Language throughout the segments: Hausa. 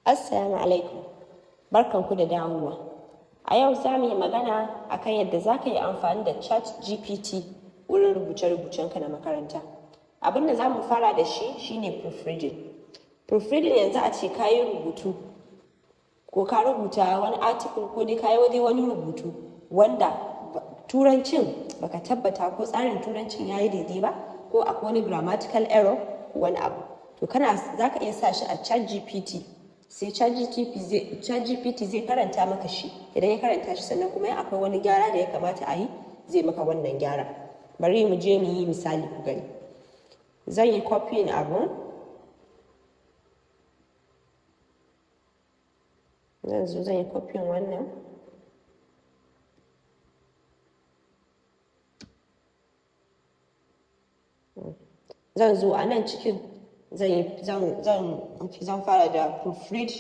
Assalamu alaikum, barkanku da dawowa. A yau za mu yi magana akan yadda za ka yi amfani da ChatGPT wurin rubuce-rubucenka na makaranta. Abin da za mu fara da shi shine proofreading. Proofreading, yanzu a ce ka yi rubutu ko ka rubuta wani article ko dai ka yi wani rubutu wanda turancin baka tabbata ko tsarin turancin ya yi daidai ba, ko akwai wani grammatical error ko wani abu. To, kana za ka iya sa shi a ChatGPT, sai ChatGPT zai karanta maka shi. Idan ya karanta shi, sannan kuma in akwai wani gyara da ya kamata a yi, zai maka wannan gyara. Bari mu je mu yi misali ku gani. Zan yi copying abun. Zan zo zan yi copying wannan. Zan zo a nan cikin zan yi zan zan zan fara da "Proofread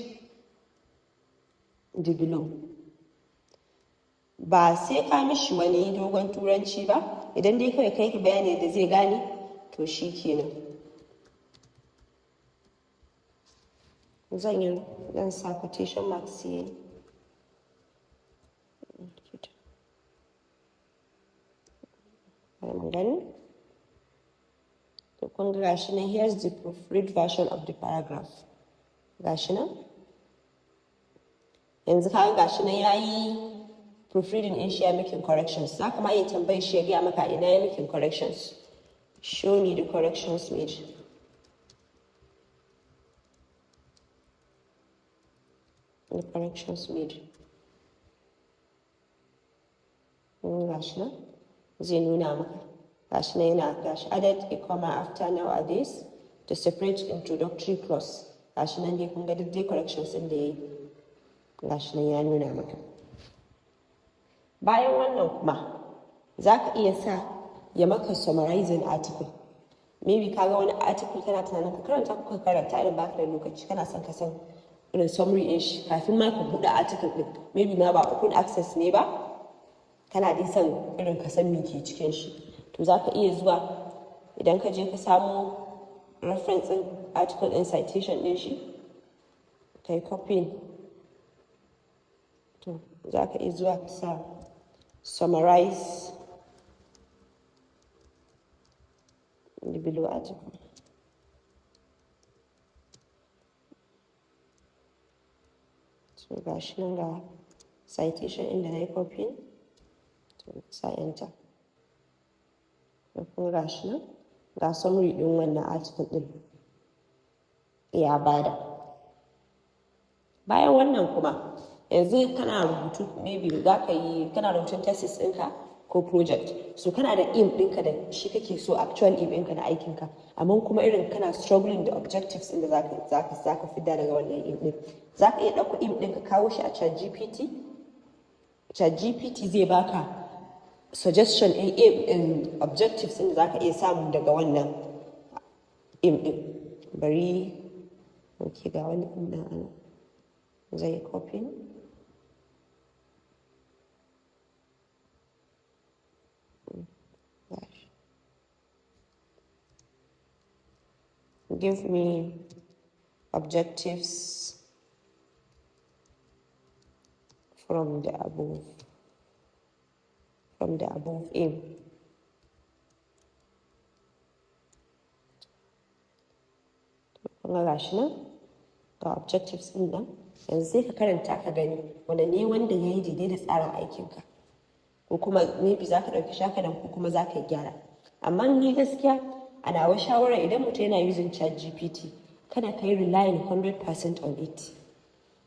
the below". Ba sai ka mishi wani dogon turanci ba, idan dai kawai kai bayani da zai gane, to shi kenan. Zan sa quotation marks, sai mu gani. To, kun ga gashi nan, "Here's the proofread version of the paragraph." Gashi nan. Yanzu kaga gashi nan yayi proofreading din shi, ya making corrections. Za ka ma iya tambayar shi ya gaya maka ina ya making corrections. "Show me the corrections made." The corrections made. Gashi nan zai nuna maka. Gashi nan yana gashi "Added a comma after 'nowadays' to separate introductory clause." Gashi nan dai, kun ga duk dai corrections ɗin da yayi. Gashi nan ya nuna maka. Bayan wannan kuma, za ka iya sa ya maka summarizing article. Maybe ka ga wani article, kana tunanin ka karanta ko ka karanta, irin baka da lokaci, kana son ka san irin summary ɗin shi kafin ma ka buɗe article ɗin. Maybe ma ba open access ne ba, kana dai son irin ka san me ke cikin shi. To, za ka iya zuwa, idan ka je ka samo reference ɗin article ɗin, citation ɗin shi, ka yi copying. To, za ka iya zuwa ka sa "Summarize the below article". So ga shi nan, ga citation inda na yi copying. To, sa enter. To, kuma ga shi nan, ga summary ɗin wannan article ɗin ya bada. Bayan wannan kuma, yanzu kana rubutu, maybe za ka yi, kana rubutun thesis ɗinka ko project. So kana da aim ɗinka da shi kake so, actual aim ɗinka na aikinka, amma kuma irin kana struggling da objectives ɗin da zaka fidda daga wannan aim ɗin. Za ka iya ɗauko aim ɗin ka kawo shi a ChatGPT. ChatGPT zai baka suggestion ɗin aim ɗin, objectives ɗin da za ka iya samu daga wannan aim ɗin. Bari, ok, ga wani ɗin nan ana zai copy. Gashi. "Give me objectives from the above aim." Kun ga gashi nan, ga objectives ɗin nan. Yanzu sai ka karanta ka gani wanda ne wanda ya yi daidai da tsarin aikinka, ko kuma maybe za ka ɗauki shakanan, ko kuma za ka yi gyara. Amma ni gaskiya a nawa shawara, idan mutum yana using ChatGPT, kada ka yi relying 100% on it,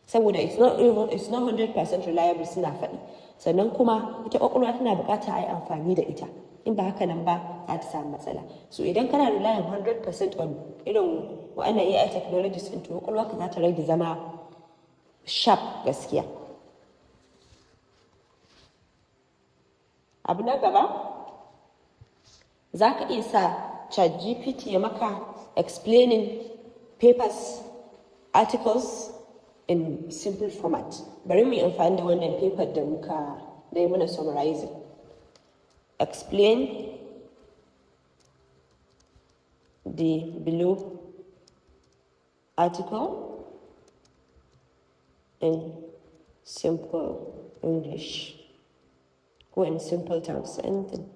saboda it's not 100% reliable, suna faɗi. Sannan kuma ita ƙwaƙwalwa tana buƙatar a yi amfani da ita. In ba haka nan ba, za ta samu matsala. So idan kana relying 100% on irin wa'annan AI technologies ɗin, to ƙwaƙwalwa ka za ta rage zama sharp gaskiya. Abu na gaba, za ka iya sa ChatGPT ya maka explaining papers, articles in simple format. Bari mu yi amfani da wannan paper da muka da yi mana summarizing. "Explain the below article In simple English ko in simple terms, anything.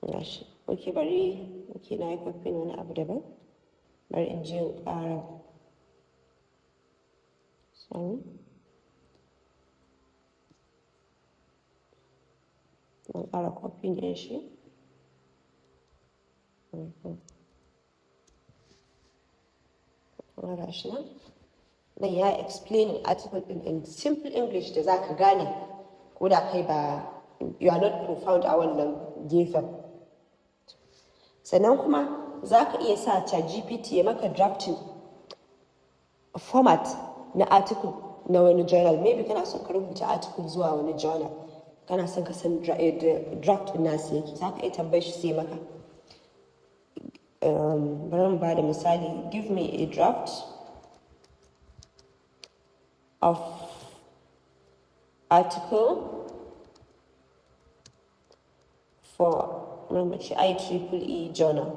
Gashi. Ok, bari, ok, na yi copying wani abu daban. Bari in je in ƙara, sorry, in ƙara copying ɗin shi. Kuma gashi nan nan ya explain article ɗin in simple English da za ka gane ko da kai ba, you are not profound a wannan gefen. Sannan kuma za ka iya sa ChatGPT ya maka drafting format na article na wani journal. Maybe kana son ka rubuta article zuwa wani journal, kana son ka san draft ɗin nasu yake, za ka iya tambayar shi sai maka. Bari mu ba da misali: "Give me a draft of article for," mu ce, "IEEE journal."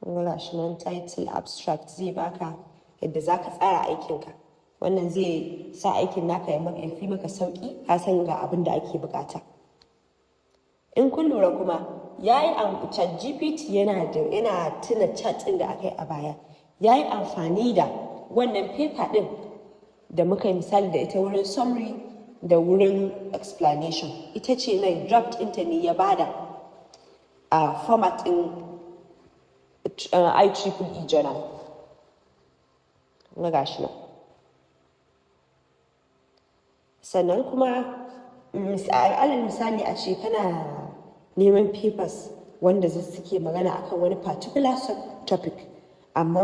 Gashi nan, title, abstract, zai baka yadda za ka tsara aikinka. Wannan zai sa aikin naka ya fi maka sauki, ka san ga abin da ake bukata. In kun lura kuma, ya yi ChatGPT yana da yana tuna chat ɗin da aka yi a baya. Ya yi amfani da wannan paper ɗin da muka yi misali da ita wurin summary da wurin explanation. Ita ce nan, draft ɗinta ne ya bada a format ɗin IEEE journal. Na gashi nan. Sannan kuma, alal misali, a ce kana neman papers wanda suke magana akan wani particular topic, amma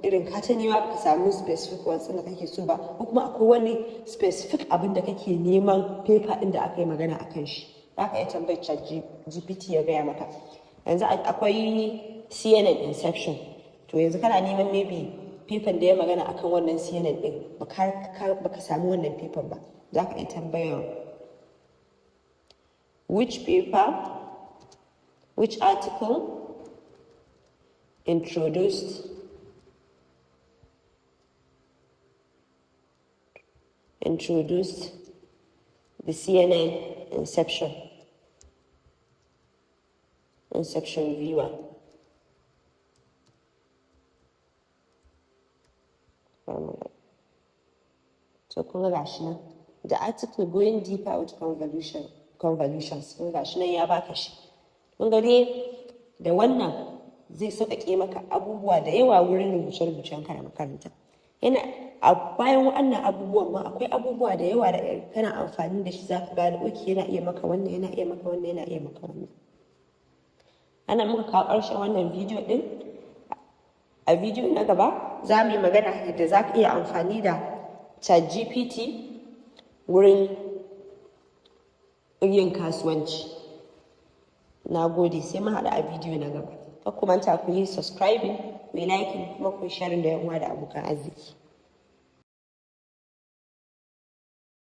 irin ka ta nema baka samu specific ones da kake so ba, ko kuma akwai wani specific abin da kake neman paper ɗin da aka yi magana akan shi, za ka iya tambayar ChatGPT ya gaya maka. Yanzu akwai CNN Inception. To yanzu kana neman maybe paper da ya magana akan wannan CNN ɗin, baka samu wannan paper ba, za ka iya tambayar "Which paper, which article introduced the CNN Inception V1?" To kun ga gashi nan, the article "Going Deeper with Convolutions". Kun gashi nan ya baka shi. Kun ga dai da wannan zai sauƙaƙe maka abubuwa da yawa wurin rubuce-rubucen ka na makaranta. Yana a bayan waɗannan abubuwan ma, akwai abubuwa da yawa da kana amfani da shi zaka gane, okay, yana iya maka wannan, yana iya maka wannan, yana iya maka wannan. Ana muka kawo ƙarshen wannan bidiyo ɗin. A bidiyo na gaba za mu yi magana yadda za ka iya amfani da ChatGPT wurin yin kasuwanci. Na gode, sai mu haɗu a bidiyo na gaba. Kar ku manta ku yi subscribing, ku yi liking, kuma ku yi sharing da 'yan uwa da abokan arziki.